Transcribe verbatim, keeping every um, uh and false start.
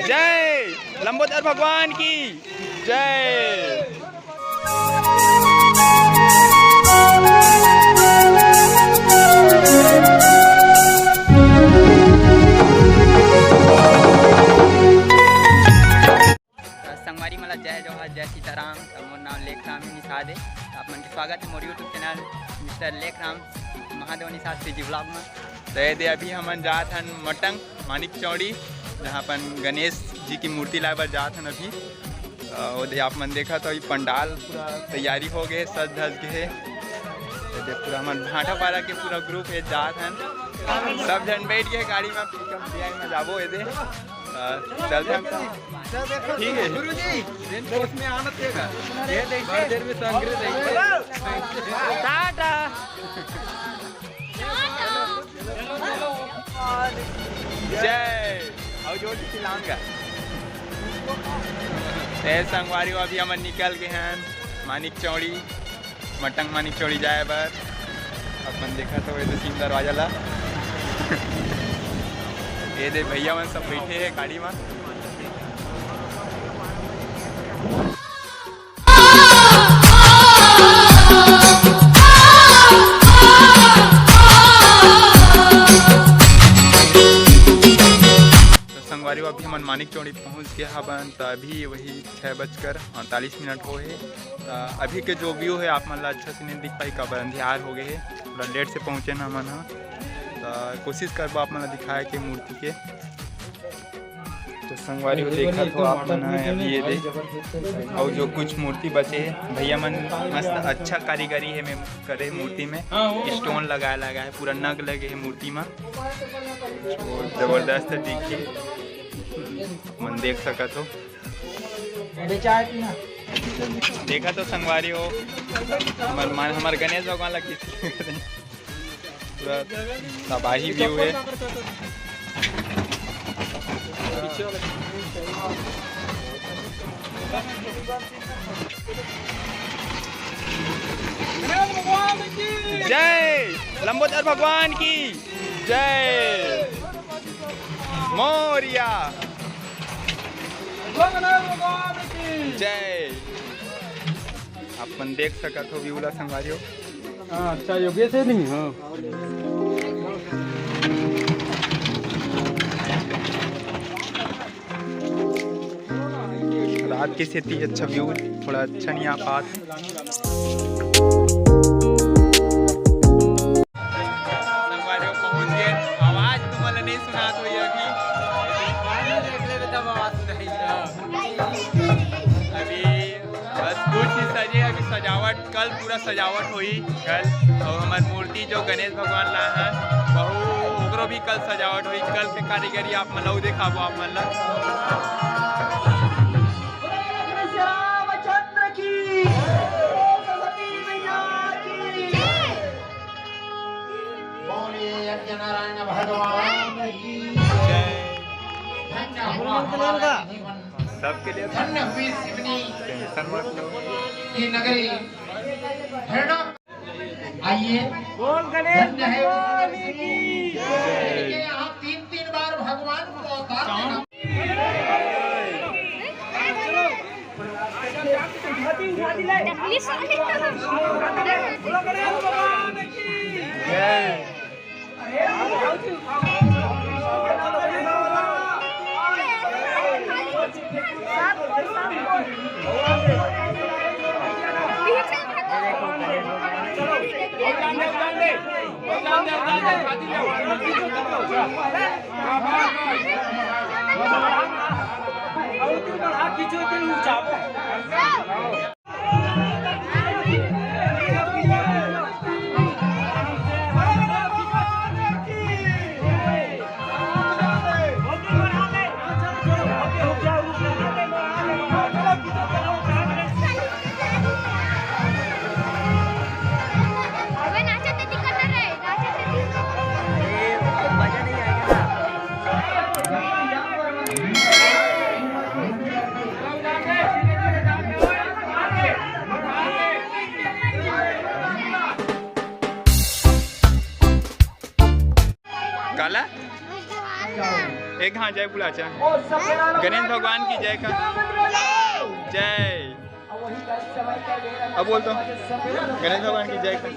जय लंबोदर भगवान की जय। संगवारी मन ला जय जोहार, जय सीताराम। त मोर नाम लेखराम निषाद हे। आप मन के स्वागत हे मोर YouTube channel mister Lekhram Mahadev Nishad CG vlog में। तो ये दे अभी हमन जात हन मटंग मानिक चौड़ी, जहाँ अपन गणेश जी की मूर्ति लाए बर जात हन अभी। अ, वो दे आप मन देखत हो, ये पंडाल पूरा तैयारी हो गए, सज धज गए। ये दे पूरा हमन भाटापारा के पूरा group हे जात हन, सब झन बैठ गए गाड़ी में, pickup line में जाबो ये दे। अ, चलते हम। ठीक है। गुरुजी, दिन दोस्त में आना तेगा। ये देखिए, देर में संग्रह देखिए। टाटा। जय। आओ जोर से चिल्लाऊंगा। ए संगवारी हो, अभी हमन निकल गए हैं मानिक चौड़ी, मटंग मानिक चौड़ी जाए बर। अपन देखत हो ये दे सीम दरवाजा ला। ये दे भैया मन सब बैठे हैं गाड़ी में। तो संगवारी हो, अभी हमन मानिक चौड़ी पहुंच गए हवन, तो अभी वही छः बजकर अड़तालीस मिनट हो हे। तो अभी के जो view है आप मन ला अच्छा से नहीं दिख पाई, काबर अंधियार हो गए है, थोड़ा late से पहुंचे ना हमन ह। तो कोशिश करबो आप मन ला दिखाए के मूर्ति के। तो संगवारी हो, देखत हो आप मन ह, अभी ये दे। और जो कुछ मूर्ति बचे हे, भैया मन मस्त अच्छा कारीगरी है में करे मूर्ति में। Stone लगाए लगा है, पूरा नग लगे है मूर्ति में। तो जबरदस्त दिखे, मन देख सकत हो। देखा तो संगवारी हो, हमर मन, हमर गणेश भगवान ला किसी पूरा तबाही view है। जय लंबोदर भगवान की जय। मोरिया। जय। आप मन देख सकत हो view ला संगवारी हो। हाँ, अच्छा, योगेश है नहीं, हाँ। रात के सेती अच्छा view थोड़ा अच्छा नहीं आ पात। संगवारी हो, पहुंच गए। आवाज तुमन ला नहीं सुनात होही अभी। अभी बस कुछ ही सजे, अभी सजावट, कल पूरा सजावट होही कल। और हमर मूर्ति जो गणेश भगवान ला है, वहू, ओकरो भी कल सजावट होही। कल के कारीगरी आप मन ला दिखाबो आप मन ला। रामचंद्र की, सरस्वती मैया की। बोलिए यज्ञ नारायण भगवान की जय। धन्य हुआ हमारा जीवन। सबके लिए धन्य हुई सिवनी। Tension मत लो। की नगरी। हृदय आइए। बोल गणेश धन्य है वो भगवान की जय। यहाँ तीन तीन बार भगवान को अवतार देना। अबे नाचत दिक्कत ना रहे, नाचत दिक्कत। अरे, वो तो मजा नहीं आएगा ना। एक हाँ जय बुलाचा। गणेश भगवान की जय का। जय। अब बोल तो। गणेश भगवान की जय का।